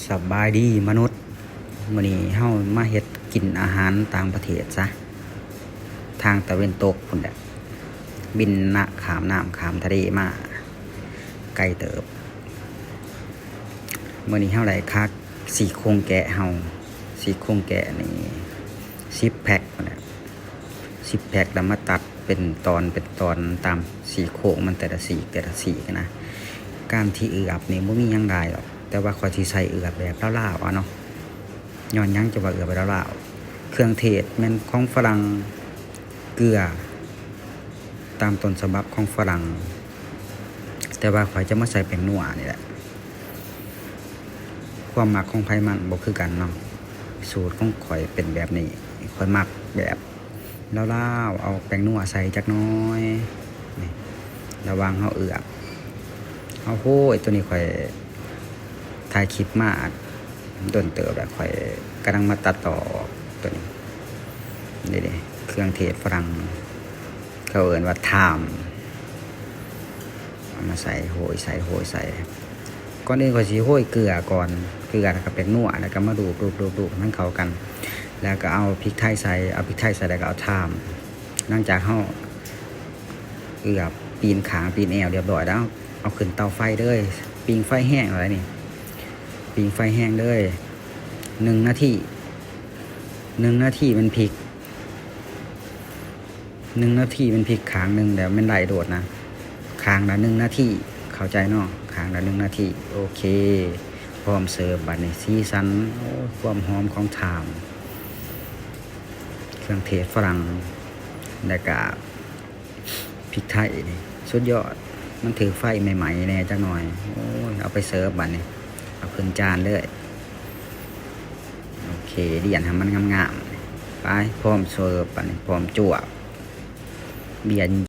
ສະບາຍດີມະນຸດ, ມື້ນີ້ເຮົາມາເຮັດກິນອາຫານຕ່າງປະເທດຊະ, ທາງຕາເວັນຕົກພຸ້ນແຫຼະ, ບິນນະ ຂ້າມນ້ຳຂ້າມທະເລມາ ໄກເຕີບ. ມື້ນີ້ເຮົາໄດ້ຄັກ ສີ່ໂຄງແກະເຮົາ, ສີ່ໂຄງແກະນີ້ ສິບແພັກພຸ້ນແຫຼະ, ສິບແພັກ ແລ້ວມາຕັດເປັນຕອນ ເປັນຕອນຕາມສີ່ໂຄງມັນ ແຕ່ລະສີກ ແຕ່ລະສີກນະ. ການທີ່ເອືອບນີ້ບໍ່ມີຫຍັງຫຼາຍດອກ, ແຕ່ວ່າຂ້ອຍຊິໃສ່ເອືອບແບບລາວໆເອົາເນາະ. ຍ້ອນຫຍັງຈຶ່ງວ່າເອືອບແບບລາວໆ? ເຄື່ອງເທດແມ່ນຂອງຝຣັ່ງ, ເກືອຕາມຕົ້ນສະບັບຂອງຝຣັ່ງ, ແຕ່ວ່າຂ້ອຍຈະມາໃສ່ແປ້ງນົວນີ້ແຫຼະ. ຄວາມມັກຂອງໃຜມັນບໍ່ຄືກັນເນາະ, ສູດຂອງຂ້ອຍເປັນແບບນີ້, ຂ້ອຍມັກແບບ ລາວໆ ເອົາແປ້ງນົວໃສ່ຈັກໜ້ອຍ. ນີ້ ລະຫວ່າງເຮົາເອືອບ ເຮົາໂຫຍ ໂຕນີ້ຂ້ອຍຖ່າຍຄລິບມາດົນເຕີບແລ້ວ, ຂ້ອຍກຳລັງມາຕັດຕໍ່ອອກໂຕນີ້. ນີ້ເດ້ ເຄື່ອງເທດຝຣັ່ງ ເຂົາເອີ້ນວ່າ thyme, ເອົາມາໃສ່ ໂຫຍໃສ່ ໂຫຍໃສ່. ກ່ອນອື່ນຂ້ອຍຊິໂຫຍເກືອກ່ອນ, ເກືອ ແລ້ວກໍແປ້ງນົວ, ແລ້ວກໍມາລູບໆໆໃຫ້ມັນເຂົ້າກັນ, ແລ້ວກໍເອົາພິກໄທໃສ່, ເອົາພິກໄທໃສ່ ແລ້ວກໍເອົາ thyme. ຫຼັງຈາກເຮົາເອືອບ ປີ້ນຂ້າງ ປີ້ນແອວລຽບຮ້ອຍແລ້ວ, ເອົາຂຶ້ນເຕົາໄຟເລີຍ, ປີ້ງໄຟແຮງເອົາໄດ໋ນີ້, ປີ້ງໄຟແຮງເລີຍ ໜຶ່ງນາທີ, ໜຶ່ງນາທີແມ່ນພິກ ໜຶ່ງນາທີແມ່ນພິກຂ້າງໜຶ່ງແລ້ວແມ່ນໄດ້ໂລດນະ, ຂ້າງລະໜຶ່ງນາທີ ເຂົ້າໃຈເນາະ, ຂ້າງລະໜຶ່ງນາທີ. ໂອເຄ ພ້ອມເສີບບາດນີ້, ສີສັນ ໂອ້ຍ ຄວາມຫອມຂອງ thyme, ເຄື່ອງເທດຝຣັ່ງ ແລ້ວກະພິກໄທນີ້ ສຸດຍອດ, ມັນຖືກໄຟໃໝ່ໆແດ່ຈັກໜ້ອຍ. ໂອ້ຍ ເອົາໄປເສີບບາດນີ້, ເອົາຂຶ້ນຈານເລີຍ. ໂອເຄ ລຽນໃຫ້ມັນງາມໆ ໄປ ພ້ອມເສີບບາດນີ້, ພ້ອມຈວກ ລຽນ